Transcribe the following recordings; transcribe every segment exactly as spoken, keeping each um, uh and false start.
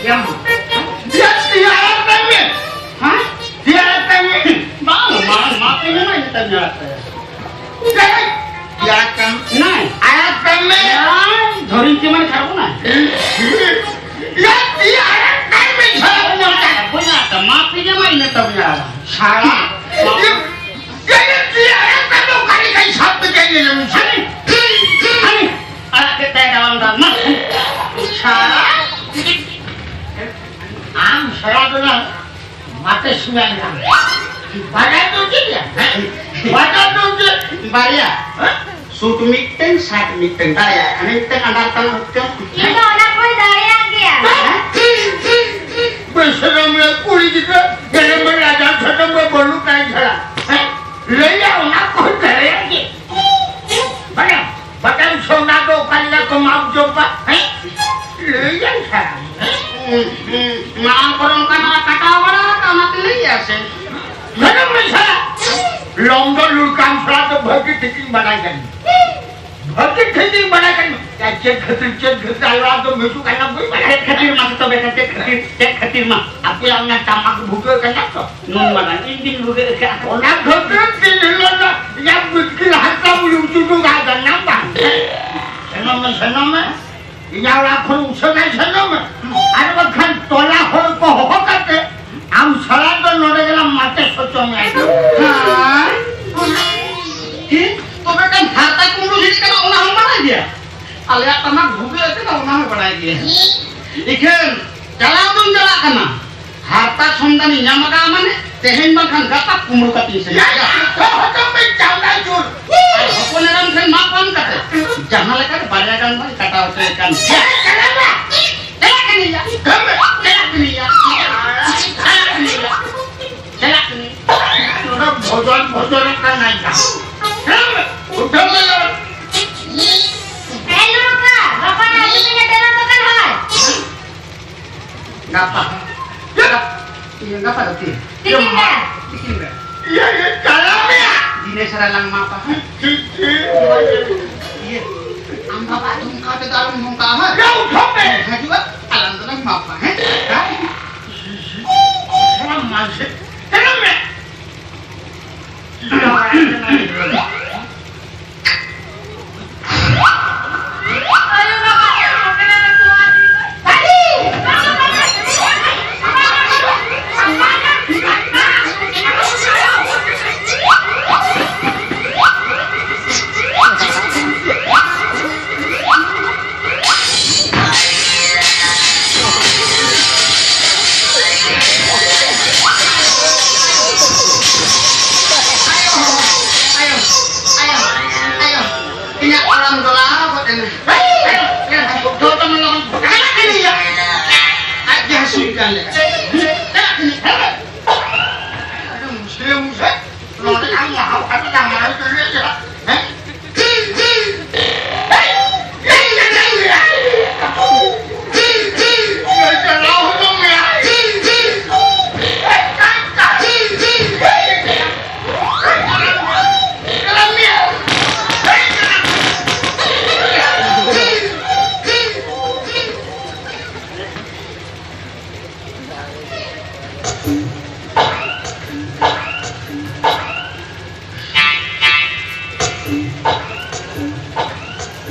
ᱭᱟ, ᱛᱤ ᱟᱲᱟᱜ ᱛᱟᱭ ᱢᱮ᱾ ᱦᱮᱸ? ᱛᱤ ᱟᱲᱟᱜ ᱛᱟᱭ ᱢᱮ᱾ ᱵᱟᱝ, ᱵᱟᱝ, ᱢᱟ ᱛᱤ ᱢᱮ, ᱢᱟ ᱤᱧ ᱛᱮᱧ ᱟᱲᱟᱜ ᱛᱟᱭᱟ᱾ ᱭᱟ, ᱛᱤ ᱟᱲᱟᱜ ᱛᱟᱭ ᱢᱮ᱾ ᱱᱟᱭ᱾ ᱟᱲᱟᱜ ᱛᱟᱭ ᱢᱮ᱾ ᱭᱟ, ᱫᱷᱚᱨᱤᱧ ᱪᱮ ᱢᱟᱱᱮ ᱠᱷᱟᱨᱟᱯ ᱱᱟᱭ᱾ ᱭᱟ, ᱛᱤ ᱟᱲᱟᱜ ᱛᱟᱭ ᱢᱮ, ᱡᱷᱟᱲ ᱵᱚᱱ ᱟᱲᱟᱜ᱾ ᱵᱟᱹᱧ ᱟᱲᱟᱜ ᱛᱟᱢᱟ, ᱢᱟ ᱛᱤ ᱜᱮ ᱢᱟ ᱤᱧ ᱛᱮᱧ ᱟᱲᱟᱜᱟ᱾ ᱥᱟᱲᱟ᱾ ᱭᱟ, ᱭᱟ, ᱛᱤ ᱟᱲᱟᱜ ᱛᱟᱭ ᱢᱮ, ᱚᱠᱟ ᱞᱮᱠᱟᱧ ᱥᱟᱵ ᱯᱮ ᱠᱟᱱ ᱧᱮᱞ ᱢᱮ᱾ ᱦᱟᱹᱱᱤ, ᱦᱟᱹᱱᱤ, ᱟᱲᱟᱜ ᱠᱮᱫ ᱛᱟᱭᱟ ᱰᱟᱣᱟᱝ ᱰᱟᱝ, ᱢᱟ᱾ ᱥᱟᱲᱟ᱾ ᱟᱢ ᱥᱟᱞᱟ ᱫᱚ ᱱᱟ ᱢᱟᱛᱮ ᱥᱩᱭᱟᱱ ᱠᱟᱱ᱾ ᱵᱟᱡᱟᱨ ᱫᱚ ᱪᱮᱫ ᱭᱟ? ᱵᱟᱡᱟᱨ ᱫᱚ ᱪᱮᱫ? ᱵᱟᱨᱭᱟ᱾ ᱦᱮᱸ? ᱥᱩᱴ ᱢᱤᱫᱴᱮᱱ, ᱥᱟᱴ ᱢᱤᱫᱴᱮᱱ, ᱵᱟᱨᱭᱟ᱾ ᱦᱟᱱᱮ ᱢᱤᱫᱴᱮᱱ ᱟᱸᱫᱟᱨ ᱛᱟᱞᱟ ᱦᱚᱪᱚ᱾ ᱤᱧ ᱫᱚ ᱚᱱᱟ ᱠᱚᱧ ᱫᱟᱲᱮᱭᱟᱜ ᱜᱮᱭᱟ᱾ ᱦᱮᱸ? ᱵᱮᱥᱮᱨᱟᱢ ᱨᱮ ᱠᱩᱲᱤ ᱜᱤᱫᱽᱨᱟᱹ, ᱡᱟᱱᱟᱢ ᱨᱮ ᱨᱟᱡᱟ ᱥᱟᱱᱟᱢ ᱨᱮ ᱵᱟᱹᱱᱩᱜ ᱛᱟᱭ ᱪᱷᱟᱲᱟ᱾ ᱦᱮᱸ? ᱞᱟᱹᱭᱟ ᱚᱱᱟ ᱠᱚᱧ ᱫᱟᱲᱮᱭᱟᱜ ᱜᱮ᱾ ᱵᱟᱲᱟᱭᱟᱢ? ᱵᱟᱰᱟᱭᱟᱢ ᱥᱚᱱᱟ ᱫᱚ ᱚᱠᱟ ᱞᱮᱠᱟ ᱠᱚ ᱢᱟᱯ ᱡᱚᱯᱟ? ᱦᱮᱸ? ᱞᱟᱹᱭᱟᱢ ᱥᱟᱨᱟ᱾ ᱦᱮᱸ? ᱢᱟᱲᱟᱝ ᱠᱚᱨᱮ ᱚᱱᱠᱟᱱᱟᱜ ᱠᱟᱴᱟᱣ ᱵᱟᱲᱟ ᱟᱠᱟᱫ, ᱚᱱᱟᱛᱮ ᱞᱟᱹᱭᱮᱜᱼᱟ ᱥᱮ? ᱢᱮᱰᱟᱢ ᱨᱮ ᱥᱟᱨᱟ᱾ ᱞᱚᱢ ᱫᱚ ᱞᱩᱲᱠᱟᱢ ᱥᱟᱨᱟ ᱫᱚ ᱵᱷᱟᱹᱜᱤ ᱴᱷᱤᱠᱤᱧ ᱵᱟᱰᱟᱭ ᱠᱟᱱ ᱜᱮᱭᱟ᱾ ᱵᱷᱟᱹᱜᱤ ᱴᱷᱤᱠᱤᱧ ᱵᱟᱰᱟᱭ ᱠᱟᱱ ᱜᱮᱭᱟ᱾ ᱪᱮᱫ ᱠᱷᱟᱹᱛᱤᱨ, ᱪᱮᱫ ᱠᱷᱟᱹᱛᱤᱨ ᱟᱞᱚ ᱟᱫᱚ ᱢᱤᱥᱩ ᱠᱟᱱᱟ ᱵᱟᱹᱧ ᱵᱟᱰᱟᱭ᱾ ᱪᱮᱫ ᱠᱷᱟᱹᱛᱤᱨ ᱢᱟ ᱛᱚᱵᱮ ᱠᱷᱟᱱ ᱪᱮᱫ ᱠᱷᱟᱹᱛᱤᱨ, ᱪᱮᱫ ᱠᱷᱟᱹᱛᱤᱨ ᱢᱟ? ᱟᱯᱮᱭᱟᱜ ᱚᱱᱟ ᱴᱟᱢᱟᱠ ᱵᱷᱩᱜᱟᱹᱜ ᱠᱟᱱᱟ ᱛᱚ? ᱱᱩᱱ ᱢᱟᱨᱟᱝ ᱤᱧ ᱜᱤᱧ ᱵᱷᱩᱜᱟᱹᱜ ᱟᱠᱟᱫᱼᱟ᱾ ᱚᱱᱟ ᱠᱷᱟᱹᱛᱤᱨ ᱛᱤᱱ ᱦᱤᱞᱳᱜ ᱫᱚ ᱤᱧᱟᱹᱜ ᱵᱤᱴᱠᱤᱞ ᱦᱟᱨᱛᱟ ᱩᱭᱩᱝ ᱪᱩᱰᱩ ᱜᱟ ᱜᱟᱱᱟ ᱵᱟᱝ? ᱥᱮᱱᱚᱜ ᱢᱮ, ᱥᱮᱱᱚᱜ ᱢᱮ᱾ ᱤᱧᱟᱹᱜ ᱚᱲᱟᱜ ᱠᱷᱚᱱ ᱩᱥᱟᱹᱨᱟᱭ ᱥᱮᱱᱚᱜ ᱢᱮ᱾ ᱟᱨ ᱵᱟᱝᱠᱷᱟᱱ ᱴᱚᱞᱟ ᱦᱚᱲ ᱠᱚ ᱦᱚᱦᱚ ᱠᱟᱛᱮ ᱟᱢ ᱥᱟᱞᱟ ᱫᱚ ᱱᱚᱰᱮ ᱜᱮᱞᱟᱝ ᱢᱟᱪᱮ ᱥᱚᱪᱚ ᱢᱮᱭᱟ᱾ ᱦᱮᱸ? ᱪᱮᱫ? ᱛᱚᱵᱮ ᱠᱷᱟᱱ ᱦᱟᱨᱛᱟ ᱠᱩᱢᱵᱽᱲᱩ ᱪᱮᱫ ᱠᱟᱱᱟ ᱚᱱᱟ ᱦᱚᱸᱢ ᱵᱟᱲᱟᱭ ᱜᱮᱭᱟ? ᱟᱞᱮᱭᱟᱜ ᱴᱟᱢᱟᱠ ᱵᱷᱩᱜᱟᱹᱜ ᱟᱠᱟᱱᱟ ᱚᱱᱟ ᱦᱚᱸᱭ ᱵᱟᱲᱟᱭ ᱜᱮᱭᱟ᱾ ᱤᱠᱷᱟᱹᱱ ᱪᱟᱞᱟᱣ ᱫᱚᱧ ᱪᱟᱞᱟᱜ ᱠᱟᱱᱟ᱾ ᱦᱟᱨᱛᱟ ᱥᱚᱱᱫᱷᱟᱱᱤᱧ ᱧᱟᱢ ᱟᱠᱟᱫᱼᱟ ᱢᱟᱱᱮ ᱛᱮᱦᱮᱧ ᱵᱟᱝᱠᱷᱟᱱ ᱜᱟᱯᱟ ᱠᱩᱢᱵᱽᱲᱩ ᱠᱟᱛᱮᱧ ᱥᱮᱱᱚᱜᱼᱟ᱾ ᱭᱟ, ᱦᱚᱯᱚᱱ ᱮᱨᱟᱢ ᱴᱷᱮᱱ ᱢᱟᱯ ᱵᱟᱝ ᱠᱟᱛᱮ ᱡᱟᱦᱟᱸ ᱞᱮᱠᱟᱛᱮ ᱵᱟᱨᱭᱟ ᱜᱟᱱ ᱫᱚᱧ ᱠᱟᱴᱟᱣ ᱦᱚᱪᱚᱭᱮ ᱠᱟᱱ ᱜᱮᱭᱟ᱾ ᱪᱟᱞᱟᱜ ᱠᱟᱹᱱᱟᱹᱧ ᱭᱟ᱾ ᱪᱟᱞᱟᱜ ᱠᱟᱹᱱᱟᱹᱧ ᱭᱟ᱾ ᱪᱟᱞᱟᱜ ᱠᱟᱹᱱᱟᱹᱧ ᱭᱟ᱾ ᱪᱟᱞᱟᱜ ᱠᱟᱹᱱᱟᱹᱧ᱾ ᱱᱚᱰᱮ ᱵᱷᱚᱡᱚᱱ ᱵᱷᱚᱡᱚᱱᱚᱜ ᱠᱟᱱᱟᱭ ᱭᱟ᱾ ᱩᱴᱷᱟᱹᱣ ᱢᱮ᱾ ᱮ ᱞᱩᱲᱩᱠᱟ, ᱜᱟᱯᱟ ᱱᱟᱜ ᱟᱹᱜᱩ ᱢᱮ ᱰᱟᱹᱨᱟ ᱫᱚᱠᱟᱱ ᱦᱚᱲ᱾ ᱜᱟᱯᱟ᱾ ᱤᱭᱟᱹ, ᱜᱟᱯᱟ ᱫᱚ ᱛᱤᱨᱮ? ᱛᱤᱠᱤᱱ ᱵᱮᱲᱟ᱾ ᱛᱤᱠᱤᱱ ᱵᱮᱲᱟ᱾ ᱤᱭᱟᱹ, ᱤᱭᱟᱹ, ᱪᱟᱞᱟᱣ ᱢᱮᱭᱟ᱾ ᱫᱤᱱᱮ ᱥᱟᱨᱟ ᱞᱟᱝ ᱢᱟᱯᱟ, ᱦᱮᱸ? ᱴᱷᱤᱠ, ᱴᱷᱤᱠ᱾ ᱤᱭᱟᱹ, ᱟᱢ ᱵᱟᱵᱟ ᱱᱚᱝᱠᱟ ᱛᱮᱫᱚ ᱟᱞᱚᱢ ᱱᱚᱝᱠᱟ, ᱦᱮᱸ? ᱭᱟ, ᱩᱴᱷᱟᱹᱣ ᱢᱮ᱾ ᱦᱤᱡᱩᱜᱼᱟ, ᱟᱞᱟᱝ ᱫᱚᱞᱟᱝ ᱢᱟᱯᱟ, ᱦᱮᱸ?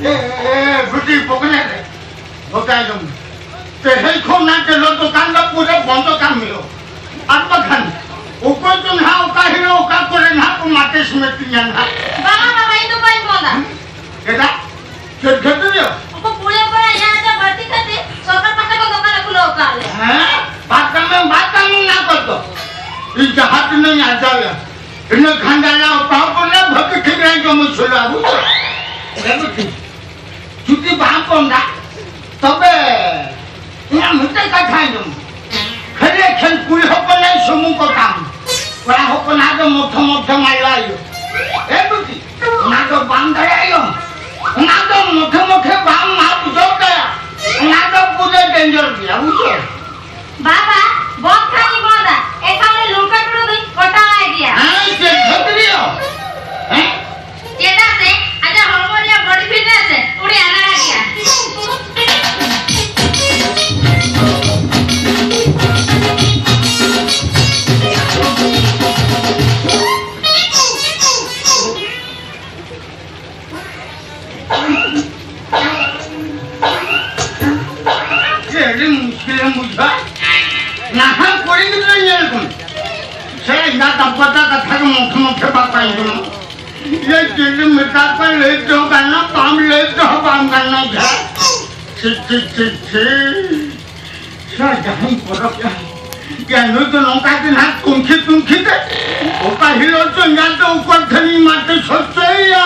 ᱮ, ᱮ, ᱮ, ᱵᱤᱴᱤ ᱯᱚᱠᱱᱮ ᱨᱮ, ᱜᱚᱴᱟᱭ ᱫᱚᱢ᱾ ᱛᱮᱦᱮᱧ ᱠᱷᱚᱱ ᱱᱟ ᱛᱮᱞᱚ ᱫᱚᱠᱟᱱ ᱫᱚ ᱯᱩᱨᱟᱹ ᱵᱚᱱᱫᱚ ᱠᱟᱜ ᱢᱮ᱾ ᱟᱨ ᱵᱟᱠᱷᱟᱱ ᱚᱠᱚᱭ ᱪᱚ ᱱᱟᱦᱟᱜ ᱚᱠᱟ ᱦᱤᱞᱳᱜ ᱚᱠᱟ ᱠᱚᱨᱮ ᱱᱟᱦᱟᱜ ᱠᱚ ᱢᱟᱴᱮ ᱥᱤᱢᱮᱱᱴ ᱤᱧᱟ ᱱᱟᱦᱟᱜ᱾ ᱵᱟᱝᱟ ᱵᱟᱵᱟ, ᱤᱧ ᱫᱚ ᱵᱟᱹᱧ ᱵᱚᱱᱫᱟ᱾ ᱪᱮᱫᱟᱜ? ᱪᱮᱫ ᱠᱷᱟᱹᱛᱤᱨ ᱭᱟ? ᱩᱱᱠᱩ ᱠᱩᱲᱤ ᱦᱚᱯᱚᱱᱟᱜ ᱤᱧᱟᱹᱜ ᱨᱮᱭᱟᱜ ᱵᱟᱹᱲᱛᱤ ᱠᱷᱟᱹᱛᱤᱨ ᱥᱚᱨᱠᱟᱨ ᱯᱟᱦᱴᱟ ᱠᱷᱚᱱ ᱫᱚᱠᱟᱱ ᱮ ᱠᱷᱩᱞᱟᱹᱣ ᱟᱠᱟᱫ ᱞᱮᱭᱟ᱾ ᱦᱮᱸ? ᱵᱟᱫ ᱠᱟᱜ ᱢᱮ, ᱵᱟᱫ ᱠᱟᱜ ᱢᱮ ᱚᱱᱟ ᱠᱚᱫᱚ᱾ ᱤᱧ ᱡᱟᱦᱟᱸ ᱛᱤᱱᱟᱹᱜ ᱤᱧ ᱟᱨᱡᱟᱣ ᱮᱫᱟ, ᱤᱱᱟᱹ ᱠᱷᱟᱱ ᱫᱚ ᱟᱞᱮ ᱚᱠᱟ ᱦᱚᱯᱚᱱ ᱞᱮ ᱵᱷᱟᱹᱜᱤ ᱴᱷᱤᱠ ᱞᱮ ᱡᱚᱢ ᱟᱹᱥᱩᱞᱚᱜᱼᱟ, ᱵᱩᱡᱷᱟᱹᱣ? ᱦᱮᱸ, ᱵᱩᱡᱷᱟᱹᱣ᱾ ᱡᱩᱫᱤ ᱵᱟᱢ ᱯᱚᱱᱫᱟ, ᱛᱚᱵᱮ ᱤᱧᱟᱹᱜ ᱢᱤᱫᱴᱮᱱ ᱠᱟᱛᱷᱟ ᱟᱸᱡᱚᱢ ᱢᱮ᱾ ᱠᱷᱟᱹᱞᱤ ᱮᱠᱷᱮᱱ ᱠᱩᱲᱤ ᱦᱚᱯᱚᱱ ᱞᱮ ᱥᱩᱢᱩᱝ ᱠᱚ ᱛᱟᱢ᱾ ᱠᱚᱲᱟ ᱦᱚᱯᱚᱱᱟᱜ ᱫᱚ ᱢᱚᱴᱷᱮ ᱢᱚᱴᱷᱮ ᱢᱟᱞᱟ ᱦᱩᱭᱩᱜ᱾ ᱮ ᱵᱤᱴᱤ, ᱚᱱᱟ ᱫᱚ ᱵᱟᱝ ᱫᱟᱲᱮᱭᱟᱜ ᱟᱭᱚᱢ᱾ ᱚᱱᱟ ᱫᱚ ᱢᱚᱴᱷᱮ ᱢᱚᱴᱷᱮ ᱵᱟᱢ ᱢᱟᱯ ᱡᱚᱲ ᱫᱟᱲᱮᱭᱟᱜᱼᱟ᱾ ᱚᱱᱟ ᱫᱚ ᱯᱩᱨᱟᱹ ᱰᱮᱧᱡᱟᱨ ᱜᱮᱭᱟ, ᱵᱩᱡᱷᱟᱹᱣ? ᱵᱟᱵᱟ, ᱵᱚᱱᱫ ᱠᱷᱟᱱ ᱤᱧ ᱵᱚᱱᱫᱟ, ᱮᱱᱠᱷᱟᱱ ᱩᱱᱤ ᱞᱩᱝᱠᱟ ᱴᱩᱰᱩ ᱫᱚᱧ ᱯᱚᱴᱟᱣᱟᱭ ᱜᱮᱭᱟ᱾ ᱦᱮᱸ, ᱪᱮᱫ ᱠᱷᱟᱹᱛᱤᱨ ᱭᱟ? ᱦᱮᱸ? ᱪᱮᱫᱟᱜ ᱥᱮ ᱟᱡᱟᱜ ᱦᱚᱲᱢᱚ ᱨᱮᱭᱟᱜ body fitness ᱮ ᱩᱱᱤ ᱟᱞᱟᱫᱟ ᱜᱮᱭᱟ᱾ ᱪᱮᱫ ᱟᱹᱰᱤ ᱢᱩᱥᱠᱤᱞᱮᱢ ᱵᱩᱡᱷᱟᱹᱣᱟ? ᱱᱟᱦᱟᱜ ᱠᱩᱲᱤ ᱜᱤᱫᱽᱨᱟᱹ ᱧᱮᱞ ᱠᱚᱢ᱾ ᱥᱮ ᱮᱸᱜᱟᱛ ᱟᱯᱟᱛᱟᱜ ᱠᱟᱛᱷᱟ ᱜᱮ ᱢᱚᱴᱷᱮ ᱢᱚᱴᱷᱮ ᱵᱟᱠᱚ ᱟᱸᱡᱚᱢᱟ᱾ ᱤᱭᱟᱹ ᱪᱮᱫ ᱮᱢ ᱢᱮᱛᱟ ᱠᱚᱣᱟ, ᱞᱟᱹᱭ ᱛᱮᱦᱚᱸ ᱜᱟᱱᱚᱜ, ᱵᱟᱢ ᱞᱟᱹᱭ ᱛᱮᱦᱚᱸ ᱵᱟᱢ ᱜᱟᱱᱚᱜ ᱡᱟᱦᱟᱸ᱾ ᱪᱷᱤ, ᱪᱷᱤ, ᱪᱷᱤ, ᱪᱷᱤ᱾ ᱥᱮ ᱡᱟᱦᱟᱸᱧ ᱯᱚᱨᱚᱵᱽ ᱮᱱ᱾ ᱭᱟ, ᱱᱩᱭ ᱫᱚ ᱱᱚᱝᱠᱟ ᱜᱮ ᱱᱟᱦᱟᱜ ᱛᱩᱱᱠᱷᱤ ᱛᱩᱱᱠᱷᱤ ᱛᱮ ᱚᱠᱟ ᱦᱤᱞᱳᱜ ᱪᱚ ᱧᱟᱢ ᱛᱮ ᱩᱠᱚᱨ ᱴᱷᱮᱱᱤᱧ ᱢᱟᱨᱛᱮ ᱥᱚᱪᱪᱚᱭᱮᱭᱟ᱾